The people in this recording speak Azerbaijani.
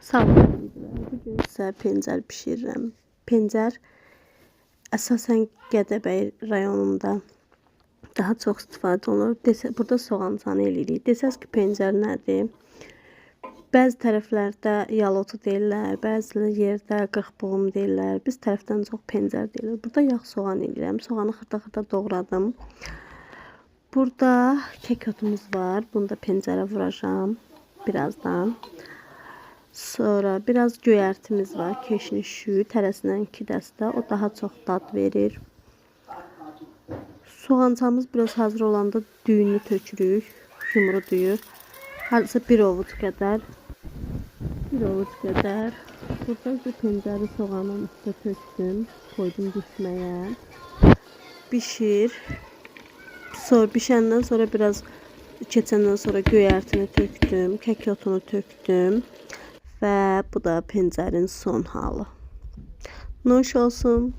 Salat yedilər. Bugün isə pencər bişirirəm. Pencər əsasən Gədəbəy rayonunda daha çox istifadə olunur. Desə, burada soğancanı eləyirik. Desəz ki, pencər nədir? Bəzi tərəflərdə yalotu deyirlər, bəzi yerdə qırxbuğum deyirlər. Biz tərəfdən çox pencər deyirlər. Burada yağ soğan eləyirəm. Soğanı xırda-xırda doğradım. Burada kək otumuz var. Bunu da pencərə vuracağam birazdan. Sonra biraz göyərtimiz var. Keşniş şüyü tərəsindən 2 dəstə. O daha çox dad verir. Soğançamız biraz hazır olanda düyünü tökürük. Yumru düyü. Hardasa bir ovuc qədər. Bir ovuc qədər. Burada isə pencəri soğanın üstə tökdüm. Koydum bişməyə. Bişir. Sonra bişəndən sonra biraz keçəndən sonra göyərtini tökdüm, kək otunu tökdüm və bu da pencərin son halı. Nuş olsun.